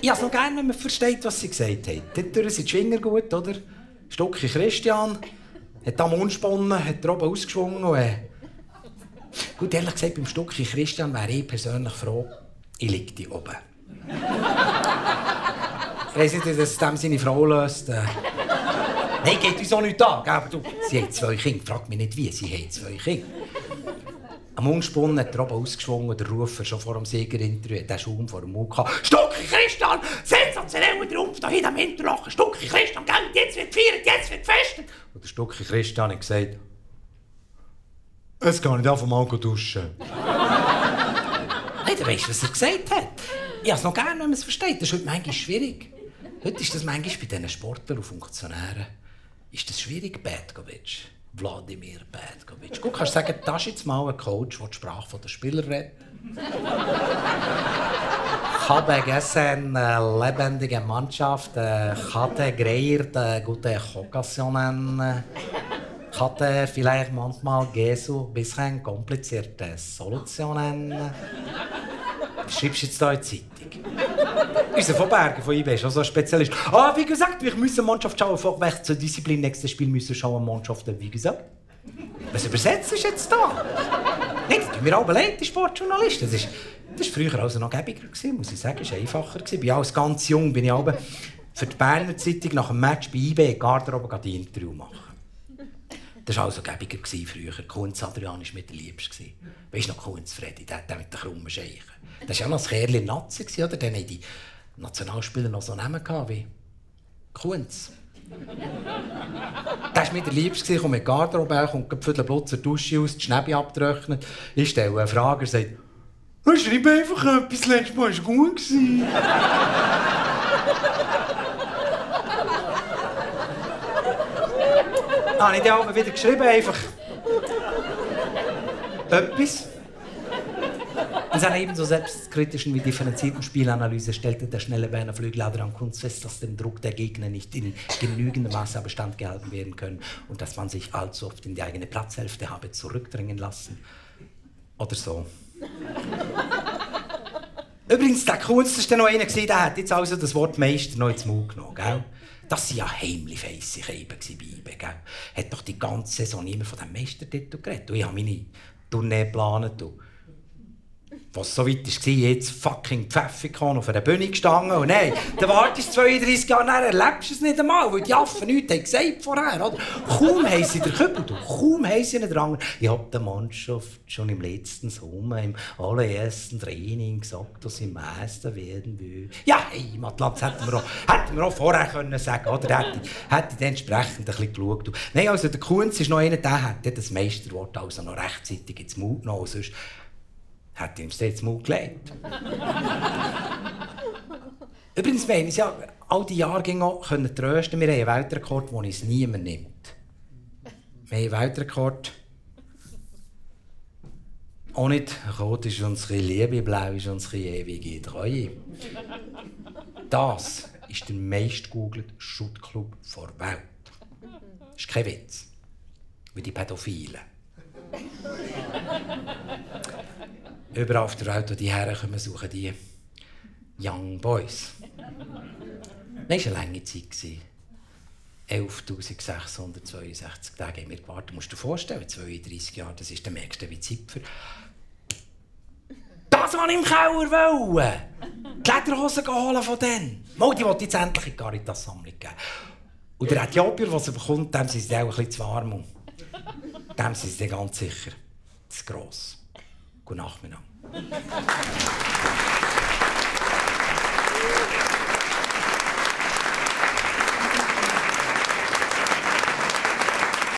Ich habe es noch gerne, wenn man versteht, was sie gesagt hat. Dort sind die Schwinger gut, oder? Stucki Christian hat am Mund gesponnen, hat oben ausgeschwungen. Und, gut, ehrlich gesagt, beim Stucki Christian wäre ich persönlich froh, ich liege die oben. Ich weiss nicht, dass dem seine Frau löst. Nein, geht uns auch nicht an. Aber du, sie hat 2 Kinder. Frag mich nicht wie, sie hat 2 Kinder. Am Mundspunnen hat er oben ausgeschwungen und der Rufer schon vor dem Siegerinterview hat den Schaum vor dem Mund gehabt. Stucki Christian, sensationell der Rumpf da hinten am Hinterlachen. Stucki Christian, gell, jetzt wird gefeiert, jetzt wird gefestet. Und der Stucki Christian hat gesagt, es geht nicht einfach mal duschen. Hey, du weißt, was er gesagt hat. Ich habe es noch gerne, wenn man es versteht. Das ist heute manchmal schwierig. Heute ist das manchmal bei diesen Sportlern und Funktionären ist das schwierig, Petkovic. Wladimir Petkovic. Guck, kannst du sagen, das ist jetzt mal ein Coach, der die Sprache der Spieler redet? Ich habe gestern eine lebendige Mannschaft. Ich hatte kreiert gute Occasionen. Ich hatte vielleicht manchmal ein bisschen komplizierte Solutionen. Was schreibst du jetzt hier in die Zeitung? Unser von Bergen von IB ist auch so ein Spezialist. Ah, wie gesagt, wir müssen Mannschaft schauen, vorwärts zur Disziplin. Nächstes Spiel müssen schauen, Mannschaften, wie gesagt. Was übersetzt ist jetzt da? Nicht, das tun wir alle leid, die Sportjournalisten. Das war früher also noch gäbiger, muss ich sagen. Das war einfacher. Ich bin als ganz jung, bin ich aber für die Berner Zeitung nach dem Match bei IB Garderobe die Interview machen. Das war also gäbiger früher. Kunz Adrian war mir der Liebste. Weisst du noch Kunz Freddy, der mit den krummen Scheichen. Das war ja noch ein Kerl in Nazi, oder? Dann hatten die Nationalspieler noch so Namen wie Kunz. Das war mir der Liebste, kommt mit Garderobe, kommt für den Blutzer Dusche aus, die Schnäbi abtrocknet. Ich stelle eine Frage, er sagt, schreib einfach etwas, letztes Mal war gut. Habe ich dann auch wieder geschrieben, einfach etwas. In seiner ebenso selbstkritischen wie differenzierten Spielanalyse stellte der schnelle Berner Flügelader an Kunz fest, dass dem Druck der Gegner nicht in genügendem Maße Bestand gehalten werden können und dass man sich allzu oft in die eigene Platzhälfte habe zurückdrängen lassen. Oder so. Übrigens, der Kunz war noch einer, der hat jetzt also das Wort Meister noch ins Mund genommen, gell? Das waren ja heimlich feissig bei IBE, gell? Hat doch die ganze Saison immer von diesem Meistertitel geredet. Und ich habe meine Tournee geplant. Was so weit war, jetzt fucking Pfeffikon auf einer Bühne gestanden. Und nein, dann wartest du 32 Jahre, dann erlebst du es nicht einmal, weil die Affen nichts haben gesagt vorher. Oder? Kaum haben sie den Kübel, kaum haben sie den Rang. Ich habe der Mannschaft schon im letzten Sommer, im allerersten Training gesagt, dass sie Meister werden will. Ja, Heimatland, das hätten wir auch vorher können sagen, oder? Hätte ich entsprechend ein bisschen geschaut. Nein, also der Kunz ist noch einer, der hat das Meisterwort also noch rechtzeitig ins Mund genommen. Sonst hat ihm das Mund gelegt. Übrigens, wir haben uns ja all die Jahrgänge auch trösten. Wir haben einen Weltrekord, den uns niemand nimmt. Wir haben einen Weltrekord. Auch nicht, rot ist unsere Liebe, blau ist unsere ewige Treue. Das ist der meistgegoogelte Schuttclub der Welt. Das ist kein Witz. Wie die Pädophilen. Überall auf der Welt, wo die herkommen, suchen die Young Boys. Das war eine lange Zeit. 11.662 Tage haben wir gewartet. Du musst dir vorstellen, 32 Jahre, das ist der nächste wie Zipfer. Das, was ich im Keller wollte! Die Lederhosen holen von denen. Mal, die wollte jetzt endlich in die Caritas-Sammlung geben. Und der Äthiopier, der sie bekommt, dem sind sie auch ein bisschen zu warm. Dem sind sie ganz sicher zu gross. Guten Nachmittag.